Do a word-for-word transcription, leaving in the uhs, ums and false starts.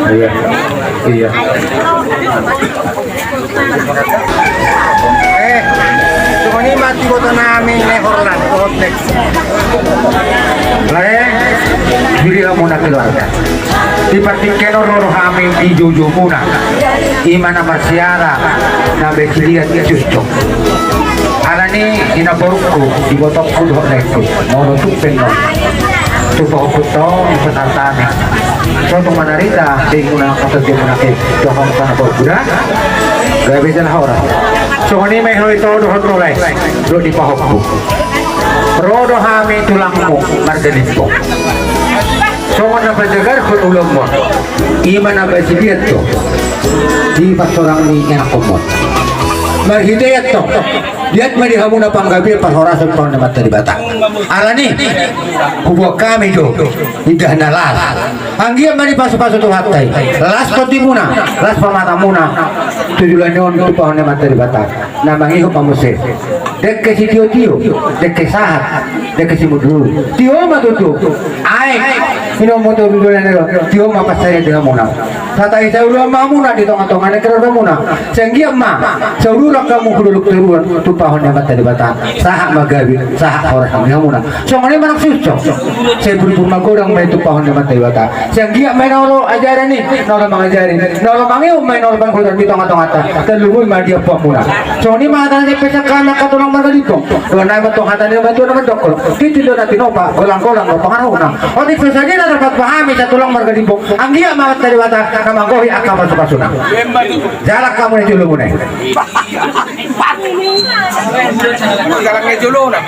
Iya. Iya. Eh, songon i ma tu iboto nami Nehorlan, Kotek. Lae, diri hamuna keluarga. Di partingkian on ro do hami di joujou muna. I ma na marsiala, na basiliat cucuk. Alani i na borungku, di ibotongku dohot laengku. Molo tung pe on. Tu pahompu on, di petartami. So tung manarita, di muna kota di muna ke, dohot tanah borbuda. Gabe jala horas. Songon i ma i ho ito dohot lae. Dohot di pahompu. Ro do hami tulangmu marga Limbong. Songon na pajagarhon ulaonmu on. I ma na basiliat do. Di parsorang ni anakkonmu on. Marhite i antong. Liat ma di hamuna panggabean parhorasan tu Amanta Debata. Alani. Huboan hami do. Indahan na las. Anggiat ma dipasupasu Tuhanta i. Las tondimuna. Las pamatamuna. Tu joloan on tu pahonan ni Amanta Debata. Na mangihut ma muse. Dengke sitiotio, dengke sahat, dengke simudurudur. Tio ma tutu. Aek. Ino motor duduk nero. Tio ma pasahat di hamuna. Satahi sauluan ma hamuna di tongatonga ni keluargamuna. Sai anggiat ma sauluran hamu hu dolok toruan tu pahonan ni Amanta Debata. Sahat ma gabe, sahat horas di hamuna. Songon i ma nang suso. Sai buriburi magodang ma i tu pahonan ni Amanta Debata. Sai anggiat ma i na olo ajaran i, na olo mangajari, na olo mangihut ma i, na olo mangihut di tongatonganta. Tarlumobi ma di ampuanmuna. Songon i ma hata ni pesan hami angka tulang marga Limbong. Dohot nai ma antong hata ni na mandok. Tintin do na tinopa, golanggolang do pangarahutna. Otik so sadia na tarpatupa hami satulang marga Limbong. Anggiat ma Amanta Debata na manggohi angka pasupasuna. Jalang hamu na jolomuna i. Jalang na jolomuna.